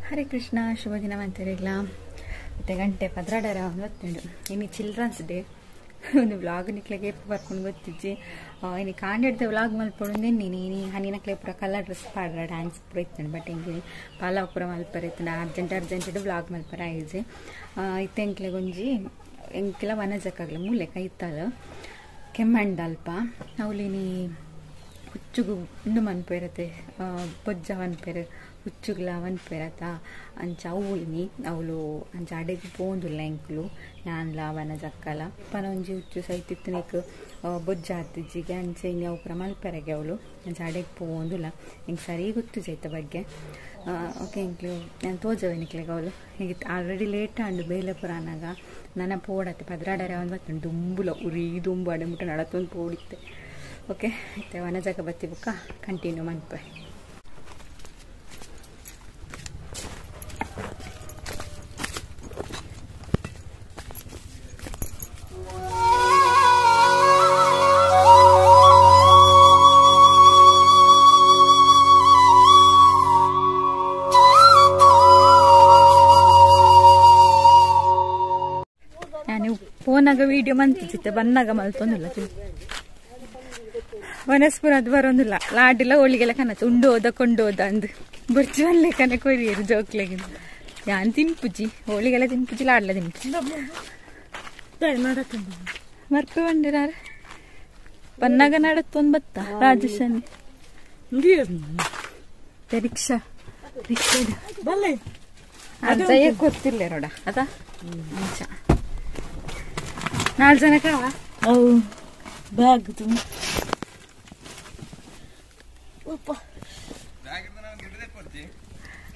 Hare Krishna, ಶುಭ ದಿನ ಮಂತರಿಗ್ಲ. ಮತ್ತೆ ಗಂಟೆ ಪದ್ರಾಡರ ಗೊತ್ತುಂಡು. ಇನ್ನು ಚಿಲ್ಡ್ರನ್ಸ್ ಡೇ ಒಂದು ವ್ಲಾಗ್ ನಿಕ್ಲೆಗೆ ಬರ್ಕೊಂಡು ಗೊತ್ತಿಜ್ಜಿ. ಇನ್ನು ಕಾಂಡೆಡ್ದ ವ್ಲಾಗ್ ಮಲ್ಪೊಡು ನೀನು ಇನಿ ಹನಿನಕ್ಲೆ ಪೂರ ಕಲರ್ ಡ್ರೆಸ್ ಪಾಡ್ರ ಡ್ಯಾನ್ಸ್ ಪೂರ ಇತ್ತು. ಬಟ್ ಹಿಂಗೆ ಪಲಾವ್ ಪೂರ ಮಲ್ಪರ ಇತ್ತು. Urgent urgent vlog ಮಲ್ಪರ ಆಯ್ಜಿ. ಇತ್ತೆ ಎಂಕ್ಲೆಗ್ ಒಂಜಿ ಎಂಕೆಲ ವನಜಕ್ಕಾಗಲ ಮೂಲೆ ಕೈತಾಲ ಕೆಮ್ಮಂಡ ಅಲ್ಪ ಅವಳಿನಿ ಹುಚ್ಚುಗು ಉಂಡು ಮನ್ಪೇರತೆ ಬೊಜ್ಜ ಮನ್ಪೇರು ಹುಚ್ಚುಗ್ಲ ಮನ್ಪೇರತ ಅಂಚ ಅವು ಇನಿ ಅವಳು ಅಂಚ ಅಡೆಗೆ ಪೋಂದುಲ್ಲ ಎಂಕ್ಲು ಯಾನ್ಲ ವನಜಕ್ಕಲ ಪನ ಒಂಜಿ ಹುಚ್ಚು ಸೈತಿತ್ತನೇಕ್ ಬೊಜ್ಜ ಆತಿಜ್ಜಿಗೆ ಅಂಚೆ ಇನಿ ಅವು ಪೂರ ಮಲ್ಪೆರಗೆ ಅವಳು ಅಂಚ ಅಡೆಗೆ ಪೋಂದುಲ್ಲ. ಎಂಕ್ ಸರಿ ಗೊತ್ತು ಜೈತ ಬಗ್ಗೆ. ಓಕೆ ಎಂಕ್ಲು ನಾನು ತೋಜವೆ ನಿಕ್ಲೆಗ್ ಅವಳು ಈಗ ಆಲ್ರೆಡಿ ಲೇಟ್ ಆಂಡು ಬೇಲೆ ಪುರ ಅನ್ನಾಗ ನನ್ನ ಪೋಡತ್ತೆ ಪದ್ರಾಡರೆ ಒಂದು ಬತ್ತುಂಡು ದುಂಬುಲ ಉರಿ ದುಂಬು ಅಡೆ ಮುಟ್ಟ ನಡತೊಂದು ಪೋಡಿತ್ತೆ. ಓಕೆ ಇತ್ತೆ ವನಜಕ ಬತ್ತಿ ಬುಕ್ಕ ಕಂಟಿನ್ಯೂ ಮನ್ಪೆ. ನಾನು ಫೋನಾಗ ವಿಡಿಯೋ ಮಂತಿದ್ದೆ ಬನ್ನಾಗ ಮಲ್ತೊಂದಿಲ್ಲ. ವನಸ್ಪುರ ಅದು ಬರೋದಿಲ್ಲ ಲಾಡಿಲ್ಲ ಹೋಳಿಗೆಲ್ಲ ಕನಸು ಉಂಡು ಹೋದ ಕೊಂಡು ಹೋದ ಅಂದು ಬೊರ್ಚು ಅಲ್ಲೇ ಕನ ಕೊರಿಯರು ಜೋಕ್ಲೆಗೆ. ಯಾನ್ ತಿನ್ಪುಜಿ ಹೋಳಿಗೆಲ್ಲ ತಿನ್ಪುಜಿ ಲಾಡ್ಲ ತಿನ್ಪುಜಿ ಮರ್ಪೆ ಬಂದಿರಾರ ಬನ್ನಾಗ ನಡತ್ತೊಂದು ಬತ್ತ ರಾಜೇಶನ್ ರಿಕ್ಷಾ ರಿಕ್ಷಾ ಗೊತ್ತಿಲ್ಲ ರೋಡ ಅದ ನಾಲ್ಕು ಜನಕ್ಕ ಬ್ಯಾಗ್ ತುಂಬ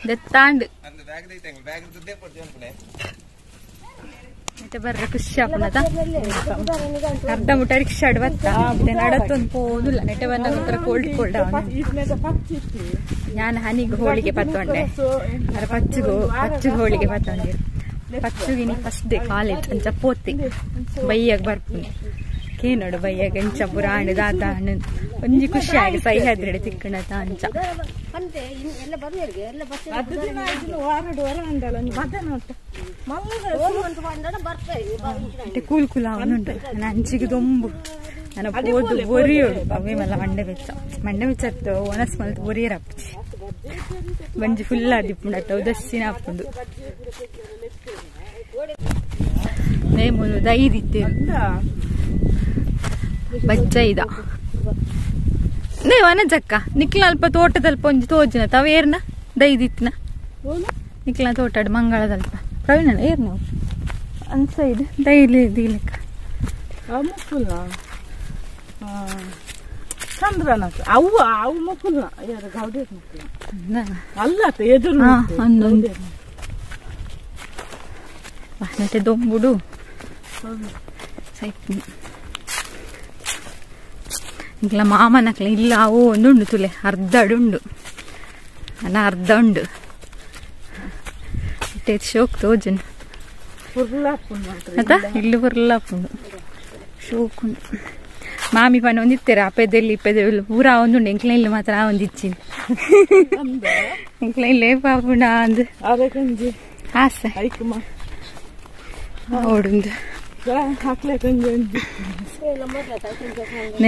ದೆತ್ತಾಂಡ್ ಮತ್ತೆ ಬರ್ರೆ ಖುಷಿ ಆಪುನದ ಅರ್ಧ ಮುಟ ರಿಕ್ಷಾ ಬತ್ತ ನಡತ್ತೊಂದು ಪೋದುಲ್ಲ ನೆಟ್ಟೆ ಬಂದಾಗ ಒಂಥರ ಕೋಲ್ಡ್ ಕೋಲ್ಡ್. ನಾನು ಹನಿಗೆ ಹೋಳಿಗೆ ಪತ್ತೊಂಡೆ ಅರ ಪಚ್ಚುಗು ಪಚ್ಚುಗು ಹೋಳಿಗೆ ಪತ್ತೊಂಡೆ ಪಚ್ಚುಗಿನಿ first day college ಅಂಚ ಪೋತಿ ಬೈಯಾಗ ಬರ್ಪುನಿ ಕೇನೋಡು ಬೈಯಾಗ ಅಂಚ ಪುರ ಹಣ್ಣು ದಾತ ಹಣ್ಣು ಒಂಜಿ ಖುಷಿ ಆಗಿ ಸಹ್ಯಾದ್ರೆಡೆ ತಿಕ್ಕಣತ ಅಂಚ ಕೂಲ್ ಕೂಲ್ ಅವನುಂಟು ನನ್ನ ಅಂಚಿಗೆ ದೊಂಬು ನನ್ನ ಪೋದು ಬೊರಿಯೋಡು ಅವೇ ಮಲ್ಲ ಮಂಡೆ ಬೆಚ್ಚ ಮಂಡೆ ಬೆಚ್ಚ ಒಣಸ್ ಮಲ್ತು ಬೊರಿಯರ್ ಅಪ್ಪುಜಿ ಬಂಜಿ ಫುಲ್ ಆದಿಪ್ಪುಂಡತ್ತ ಉದಸ್ಸಿನ ಅಪ್ಪುಂಡು ನೇಮುಲು ದೈದಿತ್ತೆ ಬಚ್ಚ ಇದ ವನಜಕ್ಕ ನಿಕ್ಲ ಅಲ್ಪ ತೋಟದಲ್ಪ ಒಂಜಿ ತೋಜಿನ ತವ ಏರ್ನ ದೈದಿತ್ತಿನ ನಿಕ್ಲ ತೋಟಾಡು ಮಂಗಳದಲ್ಪ ಪ್ರವೀಣ ಏರ್ನ ಅಂದ್ ಸೈಡ್ ದೈಲಿ ದೀಲಕ್ಕ ಚಂದ್ರನ ಅವು ಅವು ಮಕ್ಕಳು ಗೌಡ ಅಲ್ಲ ಎದುರು ಒಂದೊಂದು ಮತ್ತೆ ದೊಂಬುಡು ಸೈಪ್ ಇಂಕ್ಲ ಮಾಮನಕ್ಲ ಇಲ್ಲ ಅವು ಒಂದುಂಡು ತುಲೆ ಅರ್ಧ ಉಂಡು ಅನ್ನ ಅರ್ಧ ಉಂಡು ಶೋಕ್ ತೋಜನ್ ಅದ ಇಲ್ಲಿ ಬುರ್ಲಾಪುಂಡು ಶೋಕುಂಡು ಮಾಮಿ ಪನ ಒಂದಿತ್ತಾರೆ ಅಪೆದೆಲ್ಲಿ ಇಪ್ಪೆದೆಲ್ಲಿ ಪೂರ ಒಂದುಂಡು ಎಂಕ್ಲ ಇಲ್ಲಿ ಮಾತ್ರ ಒಂದಿಚ್ಚಿ ಎಂಕ್ಲ ಇಲ್ಲೇ ಪಾಪುಂಡ ಅಂದು ಆಸೆ ಓಡುಂದು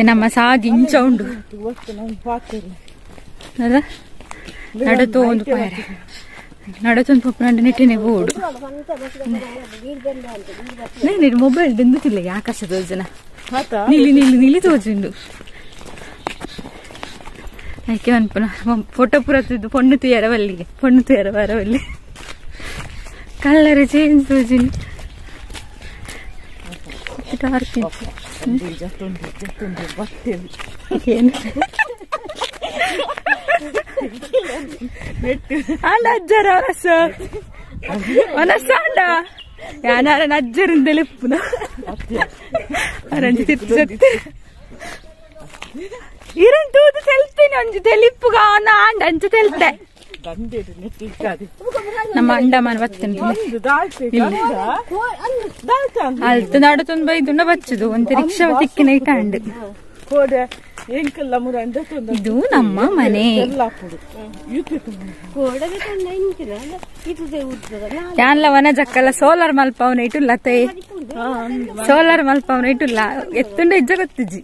ನಮ್ಮ ಸಾದಿ ಇಂಚ ಉಂಡು ಅದ ನಡತು ಒಂದು ಪಾರೆ ನಡತೊಂದು ಪಪ್ಪು ನೆಟ್ಟಿನೇ ಬೋಡು ನೇನು ಮೊಬೈಲ್ ದಿಂದುತ್ತಿಲ್ಲ ಆಕಾಶ ತೋಜನ ನಿಲ್ಲಿ ನಿಲ್ಲಿ ನಿಲ್ಲಿ ತೋಜುಂಡು ಆಯ್ಕೆ ಅನ್ಪುನ ಫೋಟೋ ಪೂರ ಪೊಣ್ಣು ತುಯರ ಬಲ್ಲಿಗೆ ಪೊಣ್ಣು ತುಯರ ಬರವಲ್ಲಿ ಕಲ್ಲರ್ ಚೇಂಜ್ ತೋಜುಂಡು ಡಾರ್ಕ್ ಏನು ಅಲ್ಲ ಅಜ್ಜರ ಅವರಸ ಮನಸ್ಸಾಂಡ ಯಾನಾರ ಅಜ್ಜರಿಂದಲೇ ಪುನಃ ಅರಂಜಿ ತಿರ್ತು ಇರನ್ ತೂದು ತೆಲ್ತೇನೆ ಒಂಜಿ ತೆಲಿಪ್ಪುಗ ಆಂಡ ಅಂಚು ತೆಲ್ತೆ ನಮ್ಮ ಅಂಡಮಾನ್ ಬತ್ತೇನೆ ಅಲ್ತು ನಡತೊಂದು ಬೈದುಂಡ ಬಚ್ಚುದು ಒಂತೆ ರಿಕ್ಷಾ ತಿಕ್ಕಿನ ಕಾಂಡು ಇದು ನಮ್ಮ ಮನೆ. ಯಾನ್ಲ ವನ ಜಕ್ಕಲ್ಲ ಸೋಲಾರ್ ಮಲ್ಪವನ ಇಟ್ಟುಲ್ಲ ತೇ, ಸೋಲಾರ್ ಮಲ್ಪವನ ಇಟ್ಟುಲ್ಲ ಎತ್ತುಂಡ ಇಜ್ಜ ಗೊತ್ತಿಜ್ಜಿ.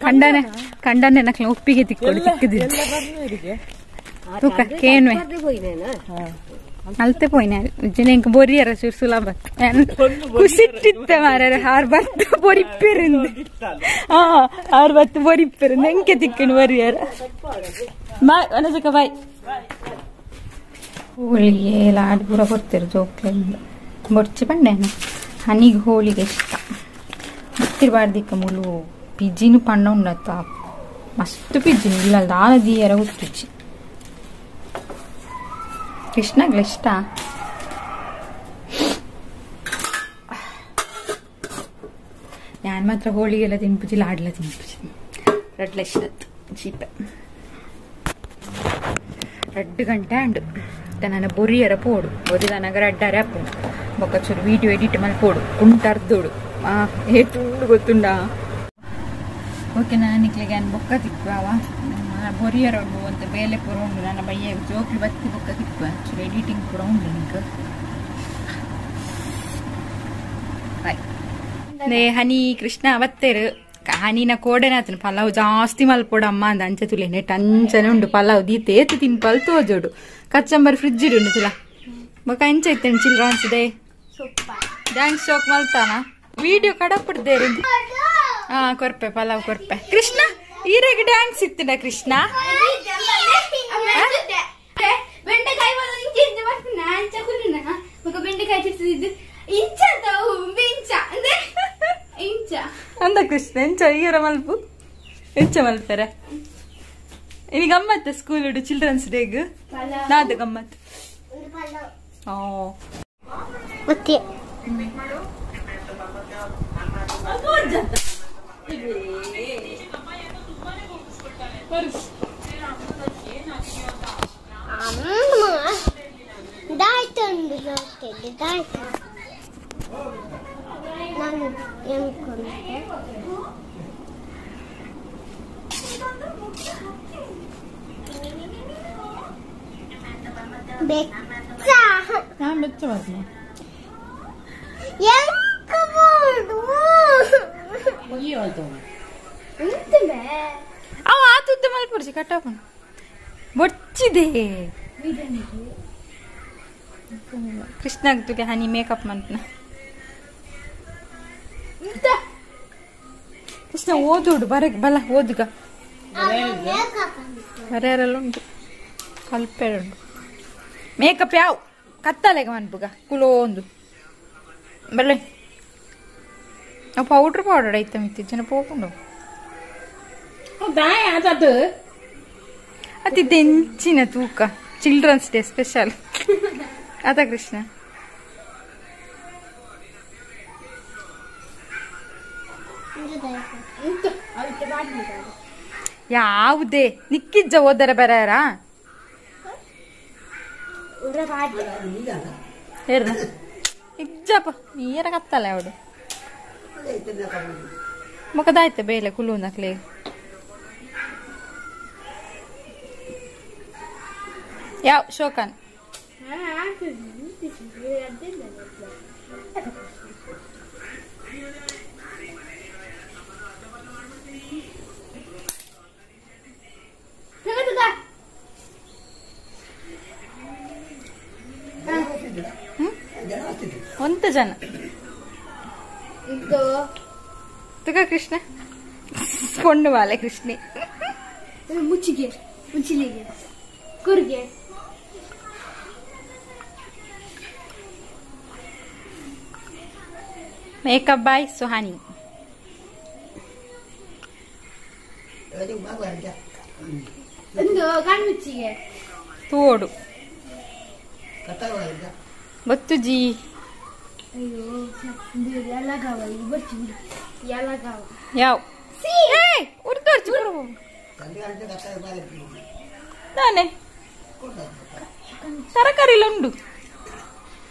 ಕಂಡನೆ ಕಂಡನೆ ನಕ್ಲ ಒಪ್ಪಿಗೆ ತಿಕ್ಕೊಡು ತಿಕ್ಕದಿಜ್ಜಿ ತೂಕ ಕೇನ್ವೆ ಅಲ್ತೆ ಪೋಯಿನ ಇಂಕ ಬೊರಿಯರ ಚೂರು ಸುಲಭ ಕುಸಿಟ್ಟಿತ್ತೆ ಮಾರ ಆರು ಬತ್ತು ಬೊರಿಪ್ಪೆರಿಂದ ಆರು ಬತ್ತು ಬೊರಿಪ್ಪೆರಿಂದ ಎಂಕೆ ತಿಕ್ಕಣು ಬೊರಿಯರ. ಬಾಯ್ ವನಜಕ್ಕ ಬಾಯ್. ಹೋಳಿಗೆ ಲಾಡು ಪೂರ ಕೊಡ್ತೀರು ಜೋಕ್ಲಿಂದ ಬೊಡ್ಚಿ ಪಂಡೇನ ಹನಿಗೆ ಹೋಳಿಗೆ ಇಷ್ಟ ಗೊತ್ತಿರಬಾರ್ದಿಕ್ಕ ಮುಲು ಪಿಜ್ಜಿನ ಪಣ್ಣ ಉಂಡತ್ತ ಮಸ್ತ್ ಪಿಜ್ಜಿನ ಇಲ್ಲ ದಾಲ ದೀಯರ ಗೊತ್ತಿಜ್ಜಿ. ಕೃಷ್ಣಗ್ಲ ಇಷ್ಟ. ಯಾನ್ ಮಾತ್ರ ಹೋಳಿಗೆಲ್ಲ ತಿನ್ಪುಜಿ ಲಾಡ್ಲ ತಿನ್ಪುಜಿ ರಡ್ಲ ಇಷ್ಟ ಚೀಪೆ. 2 ಗಂಟೆ ಅಂಡು ನನ್ನ ಬೊರಿಯರ ಪೋಡು ಬೊರಿದ ನಗರ ಅಡ್ಡಾರೆ ಅಪ್ಪು ಬೊಕ್ಕ ಚೂರು ವೀಡಿಯೋ ಎಡಿಟ್ ಮಲ್ಪೋಡು ಕುಂಟರ್ದೋಡು ಏತುಂಡು ಗೊತ್ತುಂಡ. ಓಕೆ ನಾನು ನಿಕ್ಲೆಗೆ ನಾನು ಬೊಕ್ಕ ತಿಕ್ಕುವ ಬೊರಿಯರ ಉಂಡು ಅಂತ ಬೇಲೆ ಪೂರ ಉಂಡು ನನ್ನ ಬಯ್ಯ ಜೋಕ್ಲು ಬತ್ತಿ ಬೊಕ್ಕ ತಿಕ್ಕುವ ಚೂರು ಎಡಿಟಿಂಗ್ ಪೂರ ಉಂಡು ನಿಂಗೆ. ಬಾಯ್. ಹನಿ ಕೃಷ್ಣ ಬತ್ತೇರು ಹನಿನ ಕೋಡೆನಾತನು ಪಲಾವ್ ಜಾಸ್ತಿ ಮಲ್ಪೋಡು ಅಮ್ಮ ಅಂದ ಅಂಚೆ ತುಲೆ ನೆಟ್ ಅಂಚನೆ ಉಂಡು ಪಲಾವ್ ದೀತೆ ಏತು ತಿನ್ಪಲ್ ತೋಜೋಡು ಕಚ್ಚಂಬರ್ ಫ್ರಿಜ್ ಉಂಡು ತುಲ ಬೊಕ್ಕ ಅಂಚೆ ಇತ್ತೇನು ಚಿಲ್ಡ್ರನ್ಸ್ ಡೇ ಡ್ಯಾನ್ಸ್ ಶೋಕ್ ಮಲ್ತಾನ ವಿಡಿಯೋ ಕಡಪಡ್ದೇರು. ಹಾ ಕೊರ್ಪೆ ಪಲಾವ್ ಕೊರ್ಪೆ. ಕೃಷ್ಣ ಈರೆಗೆ ಡ್ಯಾನ್ಸ್ ಇತ್ತಿನ ಕೃಷ್ಣ ಅಂದ ಕೃಷ್ಣ ಎಂಚ ಈರ ಮಲ್ಪು ಎಂಚ ಮಲ್ಪೆರೆ ಇನಿ ಗಮ್ಮತ್ತ ಸ್ಕೂಲ್ ಚಿಲ್ಡ್ರನ್ಸ್ ಡೇಗ್ ನಾದ ಗಮ್ಮತ್. ಬೊಚ್ಚಿದೆ ಕೃಷ್ಣ ಹನಿ ಮೇಕಪ್ ಮಂತ್ನ ಕೃಷ್ಣ ಓದೋಡು ಬರ ಬಲ ಓದುಗ ಬರೆಯರೆಲ್ಲ ಉಂಟು ಕಲ್ಪೆರುಂಡು ಮೇಕಪ್ ಯಾವ ಕತ್ತಲೆಗ ಮನ್ಪುಗ ಕುಲೋ ಒಂದು ಬರಲೆ ನಾವು ಪೌಡ್ರ್ ಪೌಡರ್ ಐತೆ ಮಿತ್ತಿ ಜನ ಪೋಪುಂಡು ಅತಿ ದೆಂಚಿನ ತೂಕ ಚಿಲ್ಡ್ರನ್ಸ್ ಡೇ ಸ್ಪೆಷಲ್ ಅದ ಕೃಷ್ಣ. ಯಾವುದೇ ನಿಕ್ಕಿಜ್ಜ ಓದರ ಬರಾರ ಇಜ್ಜಪ್ಪ ನೀರ ಕತ್ತಲ್ಲ ಅವಡು ಮೊಕದಾಯ್ತ ಬೇಲೆ ಕುಲು ನಕ್ಲೆ. ಯಾವ ಶೋಕನ್ ಒಂತ ಜನ ತುಗ ಕೃಷ್ಣ ಕೊಂಡು ಬಾಲೆ ಕೃಷ್ಣಿ ಮುಚ್ಚಿಗೆ ಮುಚ್ಚಿಲಿಗೆ ಕುರ್ಗೆ ಮೇಕಪ್ ಬಾಯ್ ಸುಹಾನಿ. ಕಣ್ಮುಚ್ಚಿಗೆ ತೋಡು ಗೊತ್ತು ಜಿ. ಯಾವ ನಾನೇ ತರಕಾರಿ ಎಲ್ಲ ಉಂಡು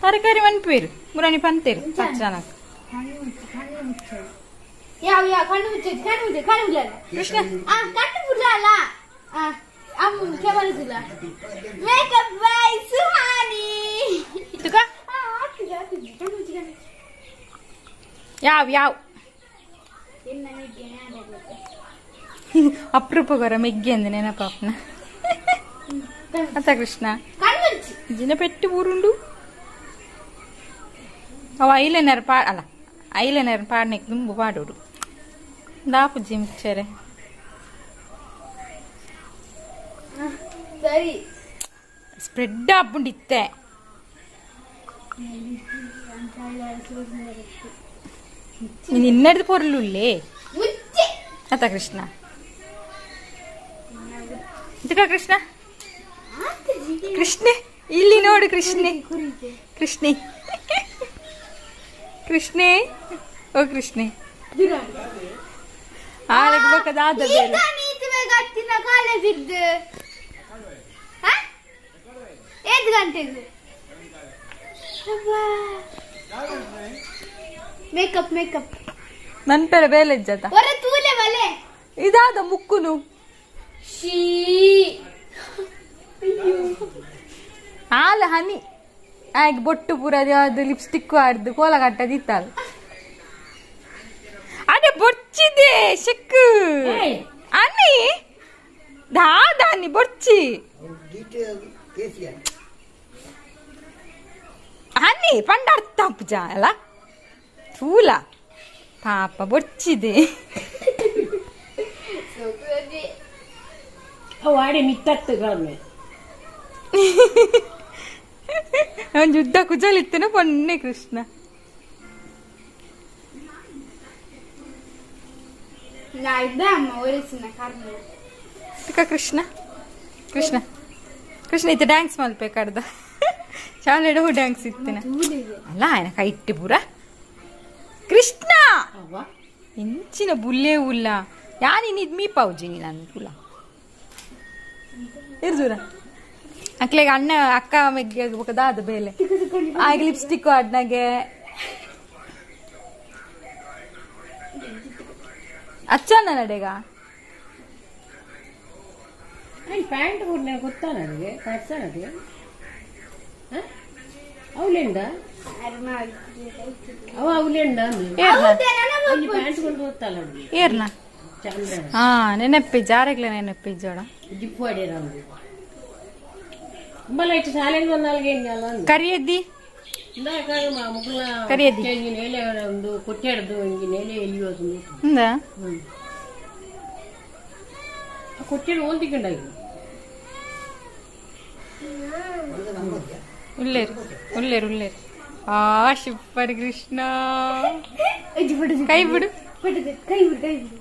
ತರಕಾರಿ ಮನ್ಪೇರು ಮುರಾಣಿ ಪಂತೇರು ಪಚ್ಚನಕ್. ಯಾವ ಯಾವ ಕಣ್ಣು ಮುಚ್ಚಿ ಕಣ್ಣು ಮುಚ್ಚಿ ಕಣ್ಣು ಮುಚ್ಚಲ್ಲ ಕೃಷ್ಣ ಆ ಕಣ್ಣು ಬಿಡಲ್ಲ ಆ ಅಮ್ಮ ಕೇಳಿಸಿಲ್ಲ ಮೇಕಪ್ ಬೈ ಸುಹಾನಿ ತುಕ ಆ ಆತಿದೆ ಆತಿದೆ ಕಣ್ಣು ಮುಚ್ಚಿ ಕಣ್ಣು ಯಾವ ಯಾವ ಎನ್ನ ಮೆಗ್ಗೆ ನಾಡಗುತ್ತೆ ಅಪ್ರೂಪಗೊರ ಮೆಗ್ಗೆ ಅಂದ ನೆನಪಾಪ್ನ ಅತ್ತ ಕೃಷ್ಣ ಕಣ್ಣು ಮುಚ್ಚಿ ಜಿನ ಪೆಟ್ಟು ಊರುಂಡು ಅವ ಐಲೈನರ್ ಪಾ ಅಲ್ಲ ಐಲೈನರ್ ಪಾಡ್ನೆಕ್ ದುಂಬು ಪಾಡೋಡು ದಾಪುಜಿ ಮಿಕ್ಚರೆ ಸರಿ ಸ್ಪ್ರೆಡ್ ಆಪುಂಡಿತ್ತೆ ನೀನು ಇನ್ನೆಡ್ದು ಪೊರ್ಲುಲ್ಲೇ ಮುಚ್ಚಿ ಅತ್ತ ಕೃಷ್ಣ ಇದಕ್ಕ ಕೃಷ್ಣ ಕೃಷ್ಣೆ ಇಲ್ಲಿ ನೋಡು ಕೃಷ್ಣೆ ಕೃಷ್ಣೆ ಕೃಷ್ಣೆ ಓ ಕೃಷ್ಣೆ ಆಳಗ್ ಬಕ್ಕದಾದ ಬೇರೆ ಕಾಲೇಜ್ ಇದ್ದು ಐದು ಗಂಟೆಗೆ ಮೇಕಪ್ ಮೇಕಪ್ ನನ್ ಪೆರ ಬೇಲೆ ಇಜ್ಜತ ಹೊರ ತೂಲೆ ಬಲೆ ಇದಾದ ಮುಕ್ಕುನು ಶೀ ಹಾಲು ಹನಿ ಆಗ ಬೊಟ್ಟು ಪೂರ ಅದು ಲಿಪ್ಸ್ಟಿಕ್ ಆಡ್ದು ಕೋಲ ಕಟ್ಟದಿತ್ತಲ್ಲ ಅದೇ ಬೊಚ್ಚಿದೆ ಶೆಕ್ಕು ಅನ್ನಿ ದಾದ ಅನ್ನಿ ಬೊಚ್ಚಿ ಅನ್ನಿ ಪಂಡಾರ್ಥ ಪೂಜಾ ಅಲ್ಲ ಥೂಲ ಪಾಪ ಬೊಚ್ಚಿದೆ ಒಂಜಿ ಉದ್ದ ಕುಜಲಿತ್ತೇನೆ ಪೊನ್ನೆ ಕೃಷ್ಣ ಕೃಷ್ಣ ಕೃಷ್ಣ ಕೃಷ್ಣ ಇತ್ತೆ ಡ್ಯಾನ್ಸ್ ಮಲ್ಪೇಕರ್ದ ಶಾಲೆಡ್ ಡ್ಯಾನ್ಸ್ ಇತ್ತೇನೆ ಅಲ್ಲ ಆಯನ ಕೈಟ್ಟಿ ಪೂರ ಕೃಷ್ಣ ಇಂಚಿನ ಬುಲ್ಲೆ ಉಲ್ಲ ಯಾನ್ ಇದ್ ಮೀ ಪಾವುಜಿ ನಾನು ಪುಲ ಇರ್ದೂರ ಅಕ್ಲೆಗೆ ಅಣ್ಣ ಅಕ್ಕ ಮೆಗ್ಗೆ ದಾದ ಬೇಲೆ ಆಗ ಲಿಪ್ಸ್ಟಿಕ್ ಆಡ್ನಾಗೆ ಅಚ್ಚಣ್ಣ ನಡೆಗ ಪ್ಯಾಂಟ್ ಗೊತ್ತಾ ನನಗೆ ಕಟ್ಸ ಅವಳೆಂಡ ಅವ ಅವಳೆಂಡ ಪ್ಯಾಂಟ್ ಕೊಂಡು ಹೋಗ್ತಾಳ ಏರ್ನ ಹಾ ನೆನಪಿ ಜಾರಗ್ಲೆ ನೆನಪಿ ಜೋಡ ಜಿಪ್ಪು ಆಡ್ಯಾರ ಕರಿಯದ್ದಿ ಕರಿಯದ್ದಿ ಉಲ್ಲೇರು ಉಲ್ಲೇರು ಉಲ್ಲೇರು ಆ ಸೂಪರ್ ಕೃಷ್ಣ ಕೈ ಬಿಡು ಕೈ ಬಿಡು ಕೈ ಬಿಡು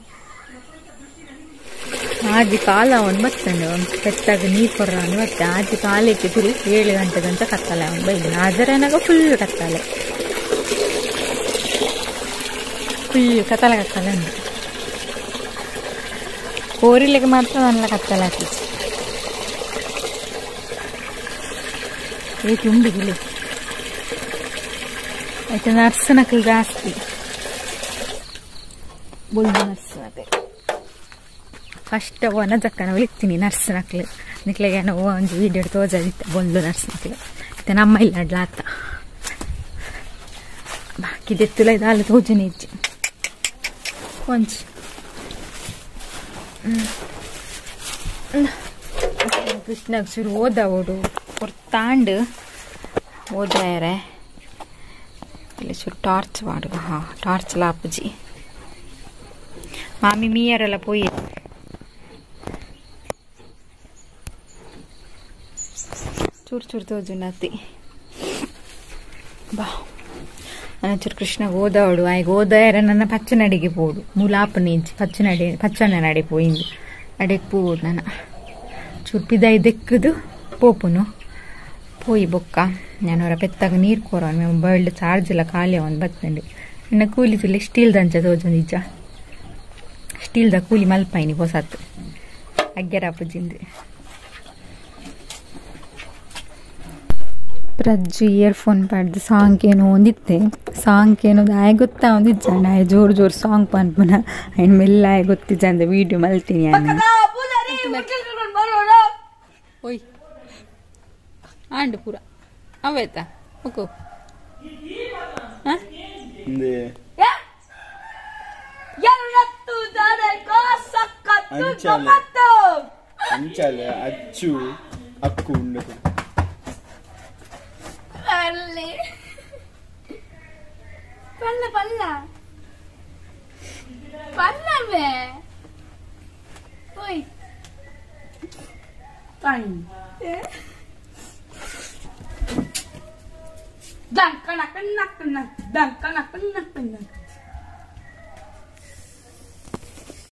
ಆಜಿ ಕಾಲ ಅವನು ಬತ್ತಂಡು ಪೆತ್ತಾಗ ನೀರು ಕೊರ್ರ ಬತ್ತೆ ಆಜಿ ಕಾಲಕ್ಕೆ ತಿರು 7 ಗಂಟೆ ಗಂಟ ಕತ್ತಲೆ ಅವನು ಬೈದ ಆಜರನಾಗ ಫುಲ್ ಕತ್ತಲೆ ಫುಲ್ ಕತ್ತಲೆ ಕತ್ತಲೆ ಉಂಟು ಕೋರಿಲಿಗೆ ಮಾತ್ರ ನನ್ನ ಕತ್ತಲೆ ಹಾಕಿச்சு ಏಕೆ ಉಂಡಿಗಿಲ್ಲ ಆಯ್ತು ನರ್ಸನಕಲ್ ಜಾಸ್ತಿ ಬೊಲ್ದು ನರ್ಸನಕಲ್ ಫಸ್ಟ್ ಒನ ಜಕ್ಕನ ಇತ್ತೀನಿ ನರ್ಸನಕ್ಲು ನಿಕ್ಲೆಗೆ ಒಂಜಿ ವೀಡಿಯೋ ತೋಜಾದಿತ್ತ ಬೊಲ್ದು ನರ್ಸನಕ್ಲು ಇತ್ತೆ ನಮ್ಮ ಇಲ್ಲ ಅಡ್ಲಾತ ಬಾಕಿ ದೆತ್ತುಲ ಇದಾಲ ತೋಜುನೆ ಇಜ್ಜಿ ಒಂಜಿ ಕೃಷ್ಣಗ್ ಶುರು ಓದ ಓಡು ಕೊರ್ತಾಂಡು ಓದಾಯರೆ ಇಲ್ಲಿ ಶುರು ಟಾರ್ಚ್ ಮಾಡುವ ಹಾ ಟಾರ್ಚ್ ಲಾಪುಜಿ ಮಾಮಿ ಮೀಯರೆಲ್ಲ ಪೋಯಿ ಚೂರು ಚೂರು ತೋಜುನತಿ ಬಾ ನನ್ನ ಚೂರು ಕೃಷ್ಣಗೆ ಓದಾವಡು ಆಯ್ಗ ಓದಾಯರ ನನ್ನ ಪಚ್ಚನಡಿಗೆ ಪೋಡು ಮೂಲಾಪನಿಂಚಿ ಪಚ್ಚನಡಿ ಪಚ್ಚಣ್ಣ ನಡೆ ಪೋಯಿಂದು ಅಡೆಗೆ ಪೋಡು ನನ್ನ ಚೂರು ಪಿದಾಯಿ ದೆಕ್ಕದು ಪೋಪುನು ಪೋಯಿ ಬೊಕ್ಕ ನಾನು ಅವರ ಪೆತ್ತಾಗ ನೀರು ಕೋರ ಮೊಬೈಲ್ ಚಾರ್ಜ್ ಎಲ್ಲ ಖಾಲಿ ಅವನು ಬತ್ತಂಡು ಇನ್ನು ಕೂಲಿ ತುಲೆ ಸ್ಟೀಲ್ದ ಅಂಚ ತೋಜೊಂದು ಇಜ್ಜ ಸ್ಟೀಲ್ದ ಕೂಲಿ ಮಲ್ಪಾಯಿನಿ ಹೊಸತ್ತು ಅಗ್ಗೆರಾಪುಜಿಂದು ಪ್ರಜ್ಜು ಇಯರ್ಫೋನ್ ಪಾಡ್ದು ಸಾಂಗ್ ಏನೋ ಒಂದಿತ್ತೆ ಸಾಂಗ್ ಏನೋ ಆಯ್ ಗೊತ್ತಾ ಒಂದಿಜ್ಜಂಡ ಆಯ್ ಜೋರು ಜೋರು ಸಾಂಗ್ ಪನ್ಪುನ ಐನ್ ಮೆಲ್ಲ ಆಯ್ ಗೊತ್ತಿಜ್ಜಂದ ವೀಡಿಯೋ ಮಲ್ತೀನಿ ಯಾನ್. ಓಯ್ ಆಂಡ್ ಪೂರ ಅವೇತಾ ಓಕೋ ಅಂಚಾಲೆ ಅಂಚಾಲೆ ಅಚ್ಚು ಅಕ್ಕು ಉಂಡು. ಪಲ್ಲ ಪಲ್ಲ ಪಲ್ಲವೇ ಓಯ್